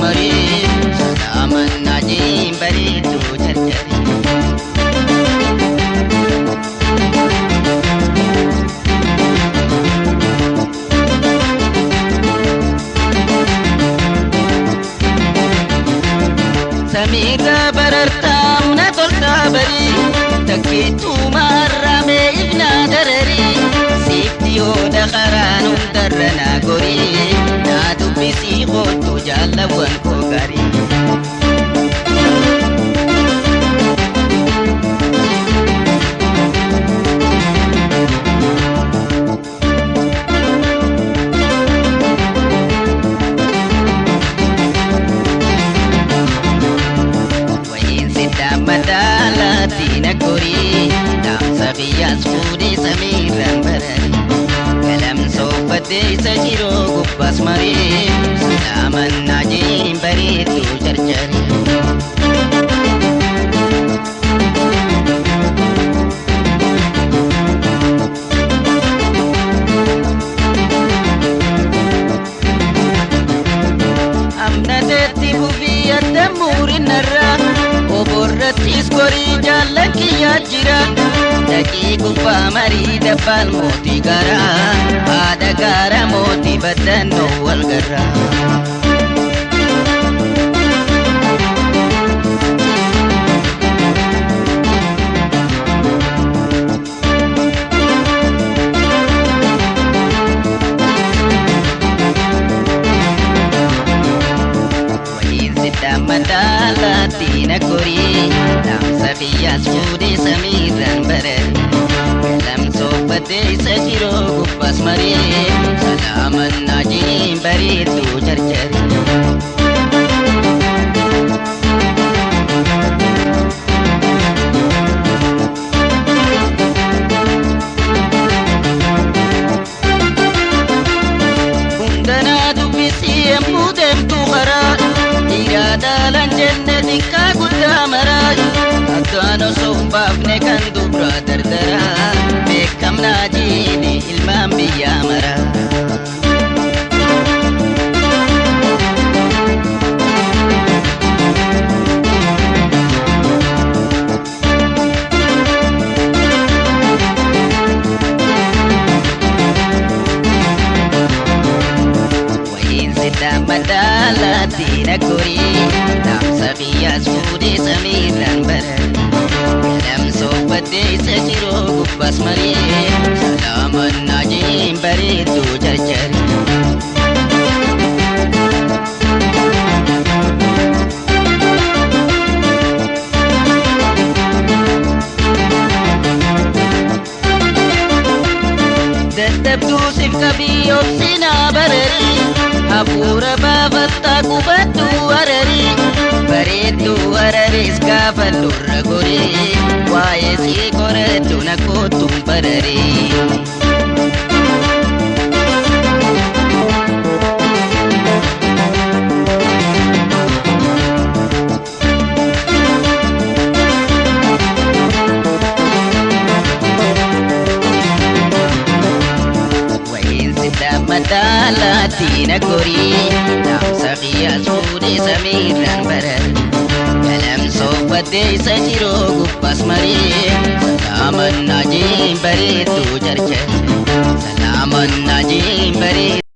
marii salaaman naajiin bareedduu jarjari. Samiirra barartaam na toltaa barii takkiituu maarramee ifnaa dararii siifti yooda karaan hundarra naa gorii naa dubbisii kootu jaalawwan koo gaarii. Madaalaatiin akkorii dhaamsa biyyaas fuudhee samiirraan barari galamsoo uffattee isa jiroo gubbaas marii salaaman naajiin bareedduu jarjari. Amnateetti fufii adda muurinarraa. Oborrattis gorii jaallan kiyyaa jira dhaqii gubbaa marii dabbaal mootii garaa haadha gaara mootii baddannoo wal garraa. Madaalaatiin akkorii dhaamsa biyyaas fuudhee samiirraan barari galamsoo uffattee isa jiroo gubbaas marii salaaman naajiin bareedduu jarjari. Hundanaa dubbisii yemmuu deemtu karaa. Dhiiraadhaalaan jenne xiqqaa guddaa maraa addaan osoo hin baafne kan dubraa dardaraa beekamnaa jiini ilmaan biyyaa maraa. Madaalaatiin akkorii dhaamsa biyyaas fuudhee samiirraan barari galamsoo uffattee isa jiroo gubbaas marii salaaman naajiin bareedduu jarjari. Dadhabduu siif qabii obsinaa bararii. Hafuura baafattaa qubadhu hararii bareedduu hararees gaafa lurra gorii waa'ee sii qoradhu na kootuun bararii. Madaalaatiin akkorii dhaamsa biyyaas fuudhee samiirraan barari galamsoo uffattee isa jiroo gubbaas marii salaaman naajiin bareedduu jarjari salaaman naajiin bareedduu.